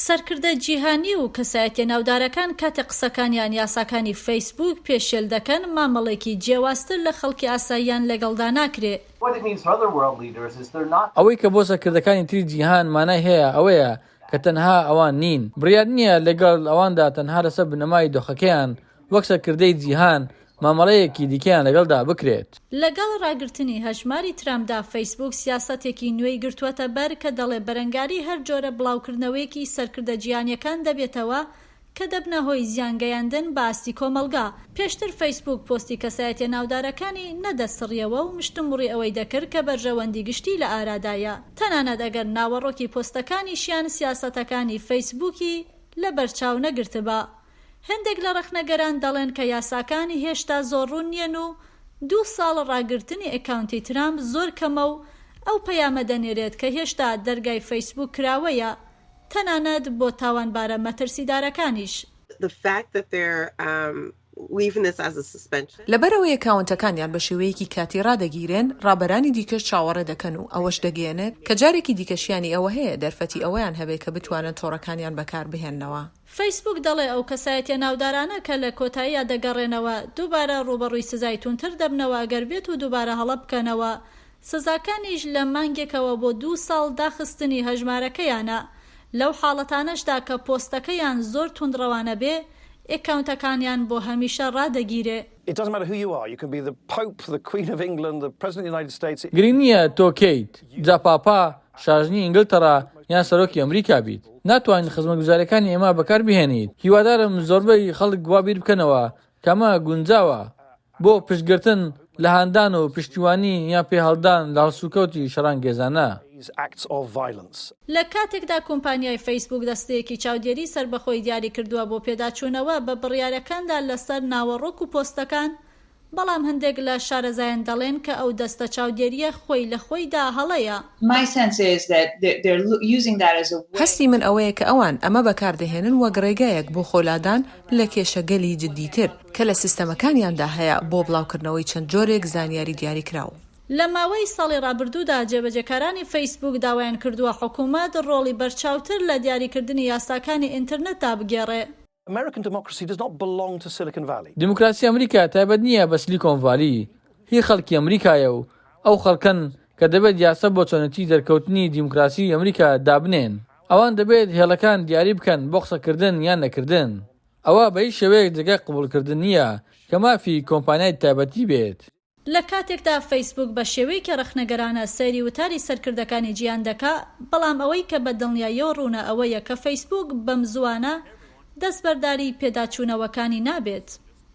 سەرکردە جیهانی و کەسایەتیە ناودارەکان کاتێک قسەکانیان یاساکانی فەیسبووک پێشێل دەکەن، مامەڵەیەکی جیاوازتر لە خەڵکی ئاساییان لەگەڵدا ناکرێ. ئەوەی کە بۆ سەرکردەکانی تری جیهان مانای هەیە ئەوەیە کە تەنها ئەوان نین. بڕیار نییە لەگەڵ ئەواندا تەنها لەسەر بنەمای دۆخەکەیان وەک سەرکردەی جیهان مامەڵەیەکی دیکەیان لەگەڵدا بکرێت. لەگەڵ ڕاگرتنی هەژماری ترامپدا فەیسبووک سیاسەتێکی نوێی گرتووەتە بەر کە دەڵێ بەرەنگاری هەر جۆرە بڵاوکردنەوەیەکی سەرکردە جیهانییەکان دەبێتەوە کە دەبنە هۆی زیان گەیاندن بە ئاستی کۆمەڵگا. پێشتر فەیسبووک پۆستی کەسایەتیە ناودارەکانی نەدەسڕیەوە و مشتومڕی ئەوەی دەکرد کە بەرژەوەندی گشتی لە ئارادایە، تەنانەت ئەگەر ناوەڕۆکی پۆستەکانیشیان سیاسەتەکانی فەیسبووکی لەبەرچاو نەگرتبا. هەندێک لە ڕەخنەگەران دەڵێن کە یاساکان هێشتا زۆر ڕوون نییەن و دوو ساڵ ڕاگرتنی ئەکاونتی ترامپ زۆر کەمە و ئەو پەیامە دەنێرێت کە هێشتا دەرگای فەیسبووک کراوەیە تەنانەت بۆ تاوانبارە مەترسیدارەکانیش. لەبەرئەوەی ئەکاونتەکانیان بە شێوەیەکی کاتی ڕادەگیرێن، ڕابەرانی دیکەش چاوەڕێ دەکەن و ئەوەش دەگەیەنێت کە جارێکی دیکە شیانی ئەوە هەیە دەرفەتی ئەوەیان هەبێت کە بتوانن تۆڕەکانیان بەکاربهێننەوە. فەیسبووک دەڵێ ئەو کەسایەتیە ناودارانە کە لە کۆتاییا دەگەڕێنەوە دووبارە ڕووبەڕووی سزای توندتر دەبنەوە ئەگەر بێت و دووبارە هەڵە بکەنەوە، سزاکانیش لە مانگێکەوە بۆ دوو ساڵ داخستنی هەژمارەکەیانە، لەو حاڵەتانەشدا کە پۆستەکەیان زۆر توندڕەوانە بێ، ئێکاونتەکانیان بۆ هەمیشە ڕادەگیرێ. گرنگ نییە تۆ کێیت، جا پاپا، شاژنی ئینگلتەڕا یان سەرۆکی ئەمریکا بیت، ناتوانیت خزمەتگوزارییەکانی ئێمە بەکاربهێنیت. هیوادارم زۆربەی خەڵک وا بیربکەنەوە کە ئەمە گونجاوە بۆ پشتگرتن لە هاندان و پشتیوانی یان پێهەڵدان لە هەڵسوکەوتی شەڕانگێزانە. لە کاتێکدا کۆمپانیای فەیسبووک دەستەیەکی چاودێری سەربەخۆی دیاریکردووە بۆ پێداچوونەوە بە بڕیارەکاندا لەسەر ناوەڕۆک و پۆستەکان، بەڵام هەندێک لە شارەزایان دەڵێن کە ئەو دەستە چاودێرییە خۆی لە خۆیدا هەڵەیە. هەستی من ئەوەیە کە ئەوان ئەمە بەکاردەهێنن وەک ڕێگایەک بۆ خۆلادان لە کێشەگەلی جددیتر کە لە سیستەمەکانیاندا هەیە بۆ بڵاوکردنەوەی چەند جۆرێک زانیاری دیاریکراو. لە ماوەی ساڵی ڕابردوودا جێبەجێکارانی فەیسبووک داوایان کردووە حکومەت ڕۆڵی بەرچاوتر لە دیاریکردنی یاساکانی ئینترنێتدا بگێڕێ. دیموکراسی ئەمریکا تایبەت نییە بە سلیکۆن ڤالی، هی خەڵکی ئەمریکایە و ئەو خەڵکەن کە دەبێت یاسا بۆ چۆنێتی دەرکەوتنی دیموکراسی ئەمریکا دابنێن. ئەوان دەبێت هێڵەکان دیاری بکەن بۆ قسەکردن یان نەکردن. ئەوە بە هیچ شێوەیەک جێگای قبوڵکردن نییە کە مافی کۆمپانیای تایبەتی بێت. لە کاتێکدا فەیسبووک بە شێوەیەکی ڕەخنەگەرانە سەیری وتاری سەرکردەکانی جیهان دەکا، بەڵام ئەوەی کە بە دڵنیاییەوە ڕوونە ئەوەیە کە فەیسبووک بەم زووانە دەستبەرداری پێداچوونەوەکانی نابێت.